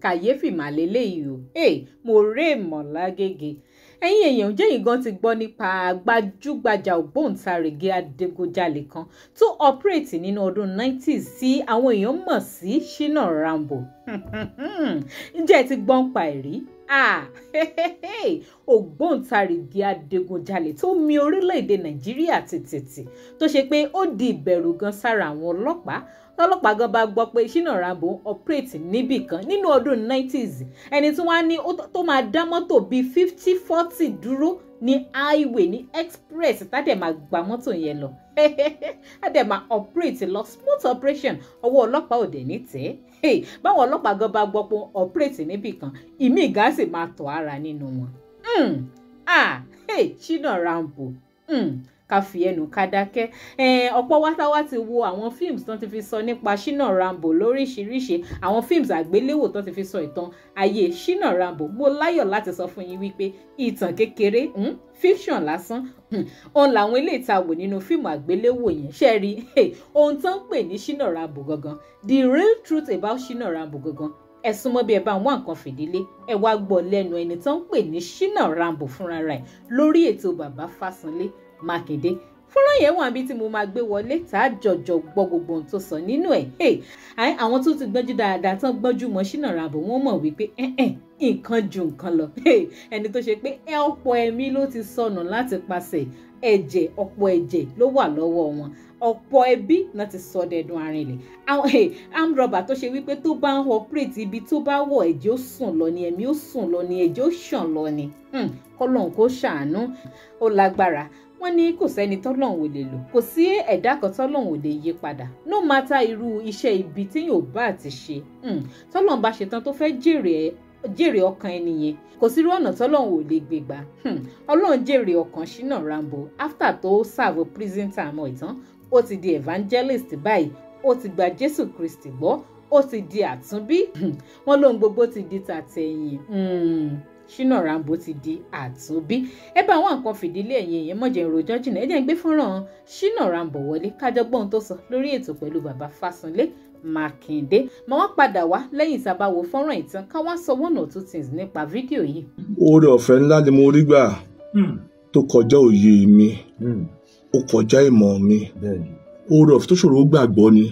Kàyéfì mà lélẹ́yìí o. Mo rè mọ̀ lágége. Ẹ̀yin èèyàn, jẹ́ yìí gan ti gbọ́ nípa gbajúgbajà ògbóǹtarìgì adigunjalè kan tó operate nínú ọdún 90s tí àwọn èèyàn mọ̀ sí Shina Rambo. Ǹjẹ́ ẹ ti gbọ́ ń pa ẹ̀rí? Ògbóǹtarìgì adigunjalè tó mì orílẹ̀-èdè Nàìjíríà tìtìtì, tó ṣe pé ó di ìbẹ̀rù gan sára àwọn ọlọ́pàá. Tọ́lọ́pàá gan bá gbọ́ pé Shina Rambo ń operate níbì kan nínú ọdún 90s, ẹni tí wọ́n á ní tó máa dá mọ́tò bíi 50 40 dúró ní highway, ní express, tá dẹ̀ máa gba mọ́tò yẹn lọ, á dẹ̀ máa operate lọ, smooth operation, ọwọ́ ọlọ́pàá ò dẹ̀ ní tẹ̀ ẹ́. Báwọn ọlọ́pàá gan bá gbọ́ pé ó ń operate níbì kan, ìmí ìgá sì máa tọ̀ ara nínú wọn. Ah, hey, Shina Rambo, ká fi ẹnu ká dákẹ́. Ọ̀pọ̀ wátáwá ti wo àwọn fíìmù tó ti fi sọ nípa Shina Rambo lóríṣiríṣi, àwọn fíìmù àgbéléwò tó ti fi sọ ìtàn ayé Shina Rambo. Mo láyọ̀ láti sọ fún yín wípé ìtàn kékeré, fiction lásán òun làwọn ilé ìta wò nínú fíìmù àgbéléwò yẹn. Ṣe rí ohun tó ń pè ní Shina Rambo gangan, the real truth about Shina Rambo gangan, ẹ súnmọ́ bí ẹ bá ń wá nǹkan fìdílé, ẹ wá gbọ́ lẹ́nu ẹni tó ń pè ní Shina Rambo fúnra rẹ̀ lórí ètò Bàbá Fásanlé Mákindé. Fọ́nrán yẹn wà níbi tí mo máa gbé wọlé, tá a jọjọ gbọ́ gbogbo ohun tó sọ nínú ẹ̀. Àwọn tó ti gbọ́njú dáadáa, tán gbọ́njú mọ́ Shina Rambo, wọ́n mọ̀ wípé nǹkan ju nǹkan lọ. Ẹni tó ṣe pé ọ̀pọ̀ ẹ̀mí ló ti sọnù láti pàṣẹ ẹ̀jẹ̀, ọ̀pọ̀ ẹ̀jẹ̀ ló wà lọ́wọ́ wọn, ọ̀pọ̀ ẹbí náà ti sọ dẹdun arinlẹ̀. Àwọn armed robber tó ṣe wípé tó bá ń operate, ibi tó bá wọ̀, ẹ̀jẹ̀ ó sùn lọ ni, ẹ̀mí ó sùn lọ ni, ẹ̀jẹ̀ ó ṣàn lọ ni. Kọ́lọ́n kó ṣàánú. Ó lágbára. Wọ́n ní kò sẹ́ni tọ́lọ́hun ò lè lò, kò sí ẹ̀dá kan tọ́lọ́hun ò lè yí padà, no matter irú iṣẹ́ ibi tí yóò bá ti ṣe. Tọ́lọ́hun bá ṣe tán tó fẹ́ jèrè ọkàn ẹni yẹn, kò sí irú ọ̀nà tọ́lọ́hun ò lè gbé gbà. Ọlọ́run jèrè ọkàn Shina Rambo. After tó serve prison term ìtàn, ó ti di evangelist báyìí, ó ti gba Jésù Kristi gbọ́, ó ti di àtúnbí. Wọ́n lóhun gbogbo ti di tàtẹ̀yìn. Shina Rambo ti di àtúnbí. Ẹ bá àwọn nǹkan fìdílé. Ẹ̀yìn èèyàn, mọ̀jẹ̀ ìròjọ́ jìnnà, ẹ jẹ́ ń gbé fọ́nrán Shina Rambo wọlé, kájọ gbọ́n tó sọ lórí ètò pẹ̀lú Bàbá Fásanlé Mákindé. Mà wá padà wá lẹ́yìn tá a bá wo fọ́nrán ìtàn, ká wá sọ one or two things nípa fídíò yìí. Oore ọ̀fẹ́ ńlá ni mo rí gbà tó kọjá òye mi, ó kọjá ìmọ̀ mi. Oore ọ̀fẹ́ tó ṣòro gbàgbọ́ ni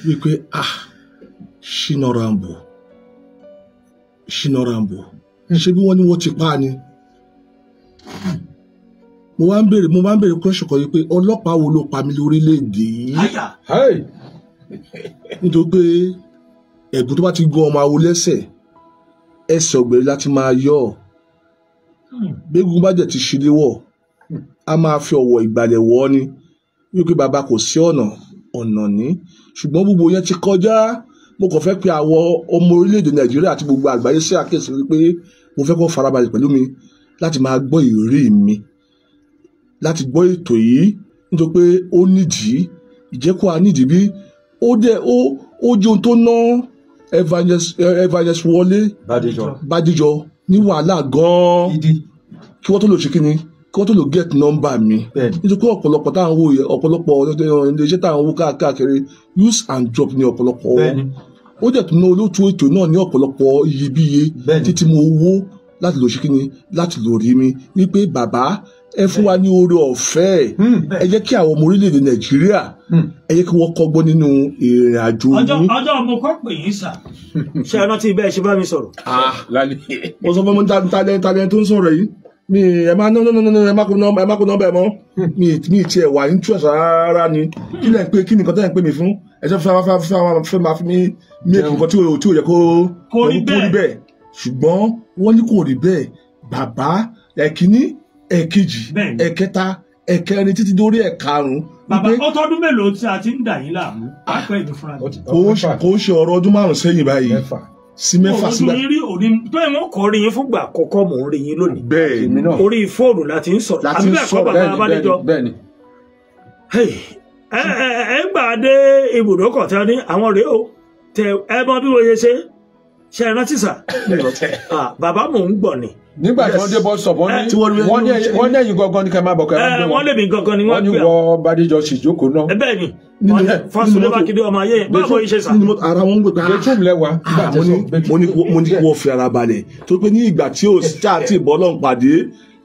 wípé, ah, Shina Rambo, Shina Rambo, ṣé bí wọ́n ní wọ́n ti pa á ni? Mo wá ń béèrè question kan yìí pé ọlọ́pàá wo ló pa mí lórílẹ̀‐èdè yìí? Nítorí pé ẹ̀gún tó bá ti gún ọmọ awo lẹ́sẹ̀, ẹsẹ̀ ọ̀gbẹ̀rẹ̀ láti máa yọ ọ́. Gbégun bá jẹ̀ ti ṣíléwọ̀, a máa fi ọ̀wọ̀ ìgbàlẹ̀ wọ̀ ọ́ ni wípé bàbá kò sí ọ̀nà ọ̀nà ní. Ṣùgbọ́n gbogbo yẹn ti kọjá. Mo kàn fẹ́ pe àwọn ọmọ orílẹ̀-èdè Nàìjíríà àti gbogbo àgbáyé sí àkíyèsí wípé mo fẹ́ kó farabalẹ̀ pẹ̀lú mi láti máa gbọ́ ìrírí mi, láti gbọ́ ètò yìí, nítorí pé ó nídìí ìjẹ́kọ̀ a nídìí bí ó dẹ̀ ó jẹ́ ohun tó ná Evangelist Wọlé Bádéjọ. Bádéjọ ní wàhálà gan-an gidi kí wọ́n tó lò ṣe kíni, kí wọ́n tó lò get number mi, nítorí pé ọ̀pọ̀lọpọ̀ táwọn wò yẹ, ọ̀pọ̀lọpọ̀ iléeṣẹ́ táwọn wò káàkiri, use and drop ní ọ̀pọ̀lọpọ̀ wọn. Ó dẹ̀ tún ná olóòtú ètò náà ní ọ̀pọ̀lọpọ̀ iyebíye títí mo wó láti lò ṣe kíni, láti lò rí mi wípé bàbá, ẹ fún wa ní oore ọ̀fẹ́, ẹ jẹ́ kí àwọn ọmọ orílẹ̀-èdè Nàìjíríà, ẹ jẹ́ kí wọ́n kọ́gbọ́n nínú ìrìn àjò ọjọ́ yín. Ọjọ́ mo kọ́ pè yín sà, ṣé ẹ rántí bẹ́ẹ̀ ṣe bá mi sọ̀rọ̀? Lálẹ́. Mo sọ fún mi, talent tó ń sọ̀rọ̀ yìí, mi ẹ má, no, no, no, no, ẹ má kó nọ́mbà ẹ mọ́. Mi tiẹ̀ wà interest rárá ni. Kí lẹ̀ ń pè? Kí ni nǹkan tẹ́ ń pè mí fún? Ẹ ṣe fẹ́ fẹ́ fẹ́ fẹ́ máa fi mí make nǹkan tí ò yẹ kó Kó rí bẹ́ẹ̀. Bẹ́ẹ̀. Ṣùgbọ́n wọ́n ní kò rí bẹ́ẹ̀, bàbá. Ẹ̀kíní, ẹ̀kejì, ẹ̀kẹta, ẹ̀kẹrin, títí dórí ẹ̀karùn-ún. Bàbá, wípé ó tọ́dún mélòó tí a ti ń dà yín láàmú pápẹ́ ìlú fúnra mi? Kò ń ṣe ọ̀rọ̀ ọdún 5 sẹ́yìn báyìí 6. sí 6 Ojú sígbà. yín rí òní tó ẹ̀ wọ́n kọ́ rí yín fúngbà àkọ́kọ́, mò ń rí yín lónìí. Bẹ́ẹ̀. Èmi náà. Orí fóònù la ti ń sọ̀rọ̀. La Àbí ti ń bẹ́ẹ̀ kọ́, sọ̀rọ̀. bàbá Bẹ́ẹ̀ni. Bádéjọ? Bẹ́ẹ̀ni. Hey, ẹ ẹ ẹ ń gbà dé ibùdókọ̀ tí wọ́n ní àwọn rèé o, tẹ ẹ mọ bí wọ́n ṣe ṣe ṣe ẹ rántí sà? Ah, bàbá, mò ń gbọ̀ ni. Nígbà tí wọ́n dé bus stop, wọ́n Tí wọ́n ní rí- wọ́n ní ẹ̀yìn gangan ní kẹ́ máa bọ̀, kẹ́ máa gbé Wọ́n wọn. lè mí gangan ni Wọ́n wọ́n ní gbé wọ Bádéjọ sì jókòó náà. Ẹ bẹ́ẹ̀ ni. Nínú- Fásulẹ̀ nínú mọ́tò- Mákindé ọmọ ayé yẹn, báwo yìí ṣe sà. Nínú mọ́tò, ara wọn ń gbé pé ah, Bedroom lẹ́wà nígbà ah, tẹ́ mo sọ ní mo ní kí wọ́n- mo ní kí wọ́n fi ara balẹ̀ tó pé ní ìgbà tí ò sí àti ìbọn náà pàdé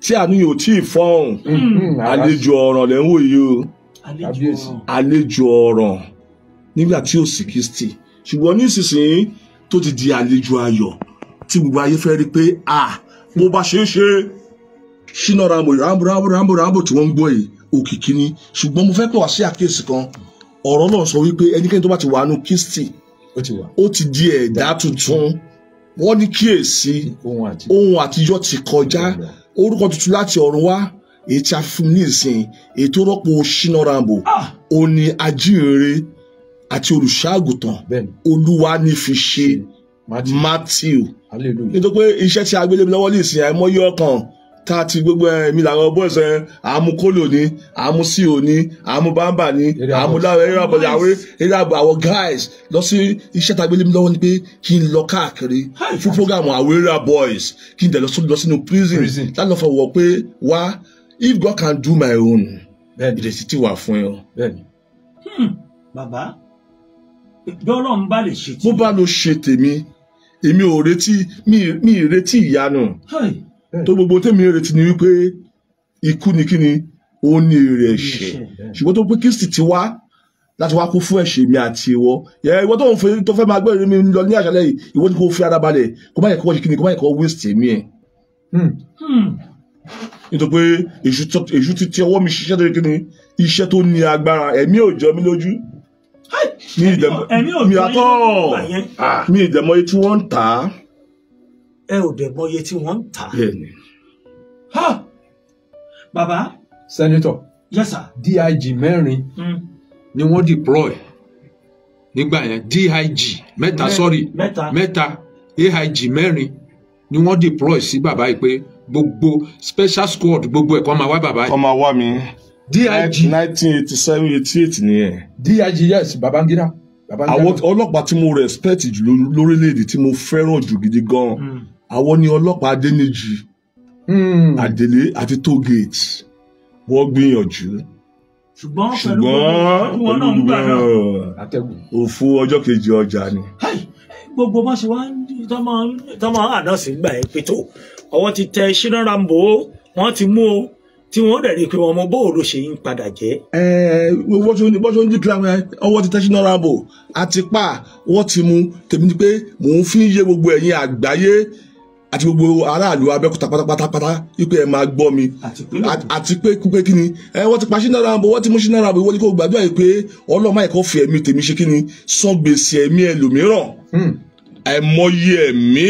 tí àánú yóò tí ì fọ́hùn. Àlejò ọ̀ràn lẹ́ ń wò yìí o. Kábíyèsí. Àlejò ọ̀ràn nígbà tí ò sí Kristi, ṣùgbọ́n nísinsìnyí tó ti di àlejò ayọ̀ tí gbogbo ayé fẹ́ rí pé à bó bá ṣe é ṣe Shina Rambo Rambo Rambo Rambo Rambo tí wọ́n ń gbọ́ yìí, òkìkí ni. Ṣùgbọ́n mo fẹ́ pè wá sí àkíyèsí kan. Ọ̀rọ̀ náà sọ wípé ẹnikẹ́ni tó bá ti wà nù Kristi, Ó ti wà. ó ti di ẹ̀dá tuntun. Wọ́n ní kíyèsí, Ohun àti ohun àtijọ́ ti kọjá, orúkọ tuntun láti ọ̀run wá, èyí tí a fún ní ìsìn, èyí tó rọ́pò Shina Rambo, ó ní ajínrere àti olùṣọ́àgùtàn Bẹ́ẹ̀ni. Olúwa ní fi ṣe Matthew. Matthew. Hallelujah. Nítorí pé iṣẹ́ tí a gbélé mi lọ́wọ́ ní ìsìn, àìmọye ọkàn tá a ti gbogbo ẹ̀mí làwọn boys ẹ̀ àmú kólò ní, àmú sí òní, àmú bámbà ní, Area àmú boys. láwọn area boys, àwọn area boys, àwọn guys lọ sí iṣẹ́ tá a gbélé mi lọ́wọ́ ni pé kí n lọ káàkiri fún program àwọn area boys, kí n dẹ̀ lọ lọ sínú prison Prison. láti lọ fọwọ́ pé wá, if God can do my own, Bẹ́ẹ̀ni. ìrètí ti wà fún ẹ o. Bẹ́ẹ̀ni. Bàbá, bí Ọlọ́run bá lè ṣe tí. Bó bá lọ ṣe tèmi, èmi ò retí, mi ì retí ìyanu. Hey, Tó gbogbo tèmi ń retí ni wípé ikú ni kíni ó ní èrè ẹ̀ṣẹ̀, ṣùgbọ́n tó pé Kristi ti wá láti wá kú fún ẹ̀ṣẹ̀ mi àti ìwọ. Yẹ ìwọ tó ń fẹ́, tó fẹ́ máa gbọ́ ìrírí mi lọ ní àṣálẹ́ yìí, ìwọ ni kò fi ara balẹ̀, kó má yẹ kó wọ́n ṣe kíni, kó má yẹ kó waste mi ẹ̀, nítorí pé èṣù ti ti ọwọ́ mi ṣiṣẹ́ tó ṣe kíni, iṣẹ́ tó ní agbára. Ẹ̀mí ò jọ mí lójú. Mi Ẹ̀mí ò mi jọ yín àtọ́ lójú nígbà yẹn. Mi ìdẹ̀mọ́ iye tí wọ́n ń tà á. Ẹ ò dẹ̀ mọ iye tí wọ́n ń tà. Bẹ́ẹ̀ni. Ha! Bàbá. Senator. Yes sir. DIG 4 ni wọ́n deploy nígbà yẹn. DIG 3, sorry, 3. 3, AIG 4 ni wọ́n deploy sí bàbá yìí pé gbogbo special squad, gbogbo ẹ̀kọ́ máa wá bàbá yìí. Kọ́ máa wá mi. DIG. 1987, 88 nìyẹn. DIG, yes, Babangida, Babangida. Àwọn ọlọ́pàá tí mo respect jù lórílẹ̀‐èdè, tí mo fẹ́ràn jù gidi gan, àwọn ni ọlọ́pàá Adéníjì, Adélé àti Tollgate. Wọ́n gbìyànjú. Ṣùgbọ́n pẹ̀lú Ṣùgbọ́n gbogbo wọn náà ń gbà náà. Atẹ́gùn. Òfo ọjọ́ kejì ọjà ni. Hey, gbogbo bá ṣe wá ń tọ́ máa ń àdánsì gbà ẹ́ pé tó ọwọ́ ti tẹ Shina Rambo, wọ́n ti mú o, tí wọ́n dẹ̀ rí i pé wọ́n mọ bóòlù ṣe ń padà jẹ́. Wọ́n ṣe ń dìkìlá ọwọ́ ti tẹ Shina Rambo àti pa wọ́n ti mú. Tèmi ni pé mò ń fi yé gbogbo ẹ̀yin àgbáyé àti gbogbo aráàlú Abẹ́òkúta pátápátá wípé ẹ máa gbọ́ mi. Àti pé Àti pé pé kí ni ẹ wọ́n ti pa Shina Rambo, wọ́n ti mú Shina Rambo, wọ́n ní kó gbàdúrà yìí pé Ọlọ́run má yẹ kó fi ẹ̀mí tèmi ṣe kí ni san gbèsè ẹ̀mí ẹlòmíràn. Àìmọye ẹ̀mí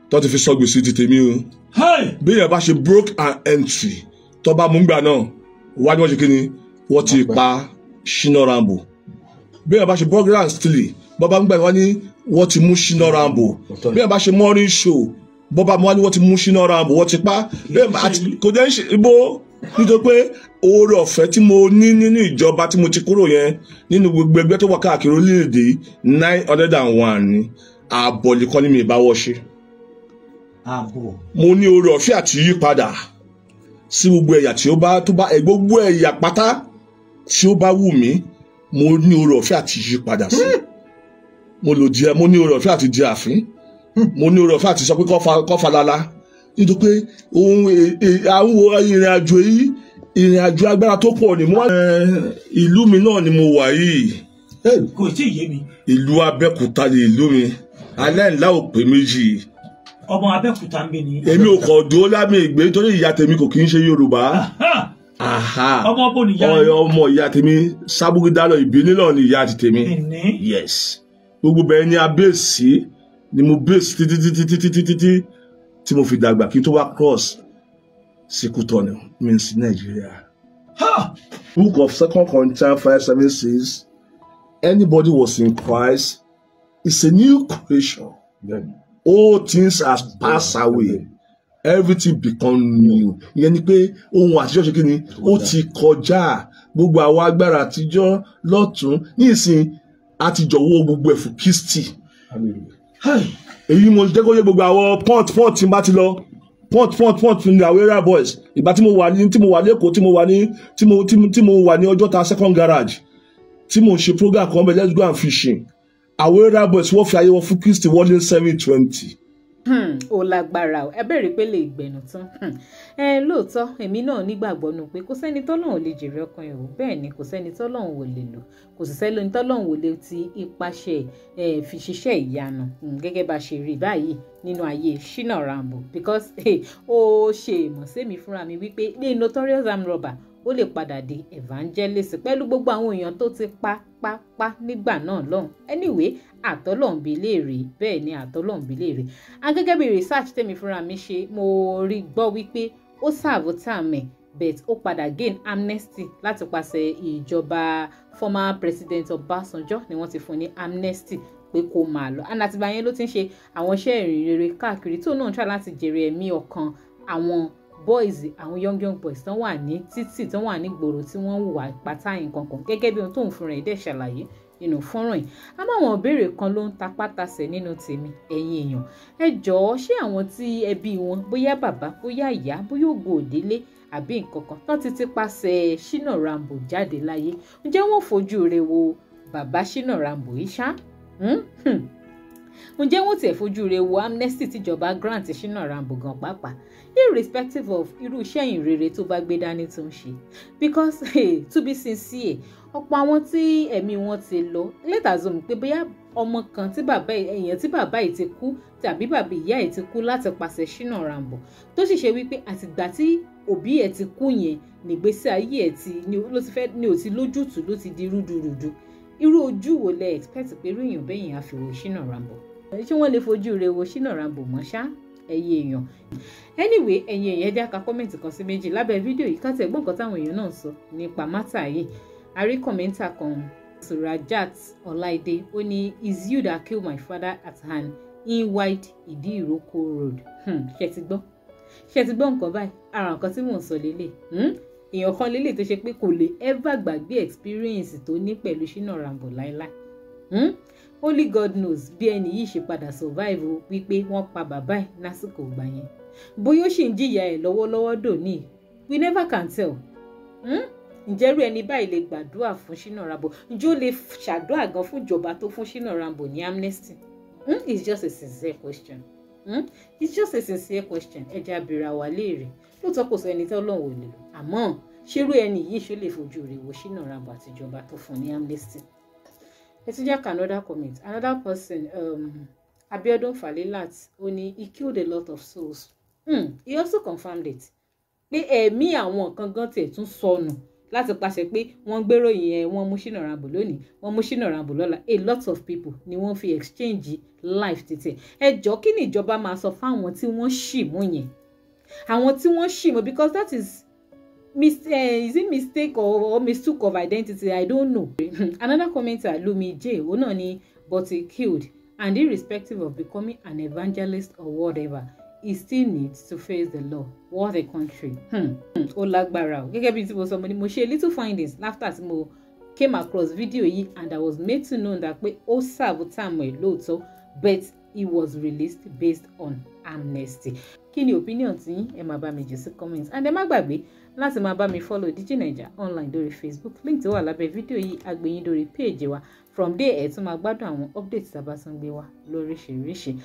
tó ti fi san gbèsè ti tèmi o. Hey! Bí èèyàn bá ṣe broke and entry tó bá mú gbà náà wá ní wọ́n ṣe kí ni wọ́n ti pa Shina Rambo. Bí èèyàn bá ṣe burglary and stealing, bọ́bá ń gbà wá ní wọ́n ti mú Shina Rambo. Bí èèyàn bá ṣe morning show, bọ́bá mú wá ní wọ́n ti mú Shina Rambo, wọ́n ti pa. Bí èèyàn bá kò jẹ́ ń ṣe ibo, nítorí pé oore ọ̀fẹ́ tí mo ní nínú ìjọba tí mo ti kúrò yẹn, nínú gbogbo ẹgbẹ́ tó wà káàkiri orílẹ̀-èdè, 901 ni ààbọ̀ nìkan ní mi ìbáwọ́ ṣe. Ààbò. Mo ní oore ọ̀fẹ́ àti yípadà sí gbogbo ẹ̀yà tí ó bá tó bá ẹ̀, gbogbo ẹ̀yà pátá tí ó bá wù mí, mo ní oore ọ̀fẹ́ àti yípadà sí. Mo lò díẹ̀, mo ní oore ọ̀fẹ́ àti di àfín, mo ní oore ọ̀fẹ́ àti sọ pé kọ́ falala, nítorí pé ohun àwọn ìrìn àjò yìí, ìrìn àjò agbára tó pọ̀ ni mo wá. Ìlú mi náà ni mo wà yìí. Kò tí ì yé mi. Ìlú Abẹ́òkúta ni ìlú mi, aláìlá ò pé méjì. Ọmọ Abẹ́òkúta ń bẹ ni. Èmi ò kàn dúró lámì ìgbé nítorí ìyá tèmi kò kí ń ṣe Yorùbá. Aha! Ọmọ bo nìyá yín? Ọmọ ìyá tèmi Sábúgídálọ Ìbíní náà ni ìyá ti tèmi. Benin. Yes, gbogbo bẹ́ẹ̀ ni a bèèsì ni mo bèèsì títí títí títí títí títí tí mo fi dàgbà kí n tó wá cross sí Kútọ̀nù, means Nàìjíríà. Ha! Book of Second Corinthians 5:7 says, anybody was in Christ is a new creation. All things has passed away. Everything become new. Ìyẹn ni pé ohun àtijọ́ ṣe kí ni ó ti kọjá. Gbogbo àwọn agbára àtijọ́ lọ́tún ní ìsìn a ti jọ̀wọ́ gbogbo ẹ̀ fún Kristi. Hey! Èyí mo jẹ́ kó yé gbogbo àwọn port tí n bá ti lọ. Port port port ní àwọn area boys. Ìgbà tí mo wà ní tí mo wà lẹ́kọ̀ọ́, tí mo wà ní tí mo tí mo wà ní Ọjọ́ta second garage, tí mo ń ṣe program kan bẹ́ẹ̀, Let's Go and Fishing, àwọn area boys wọ́n fi ayé wọn fún Kristi, wọ́n lé 720. Ó lágbára o. Ẹ bẹ̀rẹ̀ pé lè gbẹ̀nù tán. Ẹ lóòótọ́, èmi náà nígbàgbọ́ nù pé kò sẹ́ni tọ́lọ́run ò lè jèrè ọkàn ẹ̀ o. Bẹ́ẹ̀ ni, kò sẹ́ni tọ́lọ́run ò lè lò, kò sì sẹ́ni tọ́lọ́run ò lè ti ipasẹ̀ ẹ̀ fi ṣiṣẹ́ ìyanu, gẹ́gẹ́ bá ṣe rí báyìí nínú ayé Shina Rambo, because ó ṣe ìmọ̀ sẹ́mi fúnra mi wípé ní notorious armed robber ó lè padà di evangelist pẹ̀lú gbogbo àwọn èèyàn tó ti pa pa pa nígbà náà lọ́hùn. Anyway, àtọ́lọ́hùn bí léèrè. Bẹ́ẹ̀ ni, àtọ́lọ́hùn bí léèrè. And gẹ́gẹ́ bí research tèmi fúnra mi ṣe, mo rí gbọ́ wípé ó serve time ẹ̀, but ó padà gain amnesty láti pàṣẹ ìjọba former president Ọbásanjọ́ ni wọ́n ti fún ní amnesty pé kó máa lọ. And àtìgbà yẹn ló ti ń ṣe àwọn iṣẹ́ ìrìn rere káàkiri, tó náà ń try láti jèrè ẹ̀mí ọkàn àwọn boys, àwọn young young boys tán wà ní títì, tán wà ní gbòòrò, tí wọ́n hùwà pátá nǹkan kan, gẹ́gẹ́ bí ohun tó ń fúnra ẹ̀ dẹ̀ ṣàlàyé nínú fọ́nrán yìí. Àmọ́ àwọn ìbéèrè kan ló ń tapá tasẹ̀ nínú tèmi. Ẹ̀yin èèyàn, ẹ jọ̀ọ́, ṣé àwọn tí ẹbí wọn, bóyá bàbá, bóyá ìyá, bóyá ògo òdélé àbí nǹkan kan, tán ti ti pasẹ̀ Shina Rambo jáde láyé, ǹjẹ́ wọ́n fojú rẹ̀ wo bàbá Shina Rambo yìí ṣá? Ǹjẹ́ wọ́n tiẹ̀ fojú rẹ̀ wo amnesty tíjọba grant Shina Rambo gan pàápàá, irrespective of irú iṣẹ́ ìrere tó bá gbé dání tó ń ṣe? Because, hey, to be sincere, ọ̀pọ̀ àwọn tí ẹ̀mí wọn ti lọ, let assume pé bóyá ọmọ kan tí bàbá èèyàn tí bàbá yìí ti kú tàbí bàbá ìyá yìí ti kú láti pàṣẹ Shina Rambo, tó sì ṣe wípé àtìgbà tí òbí ẹ̀ ti kú yẹn nígbésí ayé ẹ̀ ti ní ló ti fẹ́ ní ò ti lójútùú, ló ti di rúdurùdu, irú ojú wo lẹ expect pé irú èèyàn bẹ́ẹ̀ yẹn á fi wo Shina Rambo? Ṣé wọ́n lè fojú rẹ̀ wo Shina Rambo mọ́ ṣá, ẹ̀yin èèyàn? Anyway, ẹ̀yin èèyàn, jẹ́ ká comment kan sí méjì lábẹ́ fídíò yìí, ká tẹ̀ gbọ́n nǹkan táwọn èèyàn náà sọ nípa matter yìí. A rí commenter kan, Surajat Ọláìdé, ó ní, "Is you that kill my father at hand in wide Ìdí Ìrókò road." Ṣe ti gbọ́? Ṣe ti gbọ́ nǹkan báyìí? Ara nǹkan tí mò ń sọ lélẹ̀, Èèyàn kan lélẹ̀ tó ṣe pé kò lè ever gbàgbé experience tó ní pẹ̀lú Shina Rambo láéláé. Only God knows bí ẹni yìí ṣe padà survive o, wípé wọ́n pa bàbá ẹ̀ lásìkò ìgbà yẹn, bóyá ó sì ń jìyà ẹ̀ lọ́wọ́lọ́wọ́ dòní, we never can tell. Ǹjẹ́ irú ẹni báyìí lè gbàdúrà fún Shina Rambo? Ǹjẹ́ ó lè ṣàdúrà gan fún ìjọba tó fún Shina Rambo ní amnesty? It's just a sincere question. It's just a sincere question. Ẹ jẹ́ abìrà wà léèrè. Lóòótọ́, kò sọ ẹni tí Ọlọ́run ò lè lò, àmọ́ ṣerú ẹni yìí, ṣó lè fojú rẹ̀ wo Shina Rambo àtijọba tó fún ní amnesty? Ẹ tún jẹ́ ká another comment. Another person, Abiodun Falilat, ó ní, "He killed a lot of souls." He also confirmed it pé ẹ̀mí àwọn kan gan tiẹ̀ tún sọnù láti pàṣẹ pé wọ́n gbéròyìn ẹ̀, wọ́n mú Shina Rambo lónìí, wọ́n mú Shina Rambo lọ́la. A lot of people ni wọ́n fi exchange life títẹ̀. Ẹ jọ, kí ni ìjọba máa sọ fáwọn tí wọ́n ṣì mú yẹn, àwọn tí wọ́n ṣì mú? Because that is is it mistake or mistook of identity? I don't know. Another commenter, Lumi J, òun náà ni, "But he killed, and irrespective of becoming an evangelist or whatever, he still needs to face the law. What a country." Ó lágbára o. Gẹ́gẹ́ bí tí mo sọ, mo ní mo ṣe little findings after tí mo came across video yìí, and I was made to know that pé ó serve time ẹ̀ lóòótọ́, but he was released based on amnesty. Kí ni opinion tí yín? Ẹ máa bá mi jù sí comments, and ẹ má gbàgbé láti máa bá mi follow DJ Naija online lórí Facebook. Link tó wà lábẹ́ fídíò yìí á gbé yín lórí page wa. From there, ẹ tún máa gbádùn àwọn updates tá a bá tún gbé wá lóríṣiríṣi.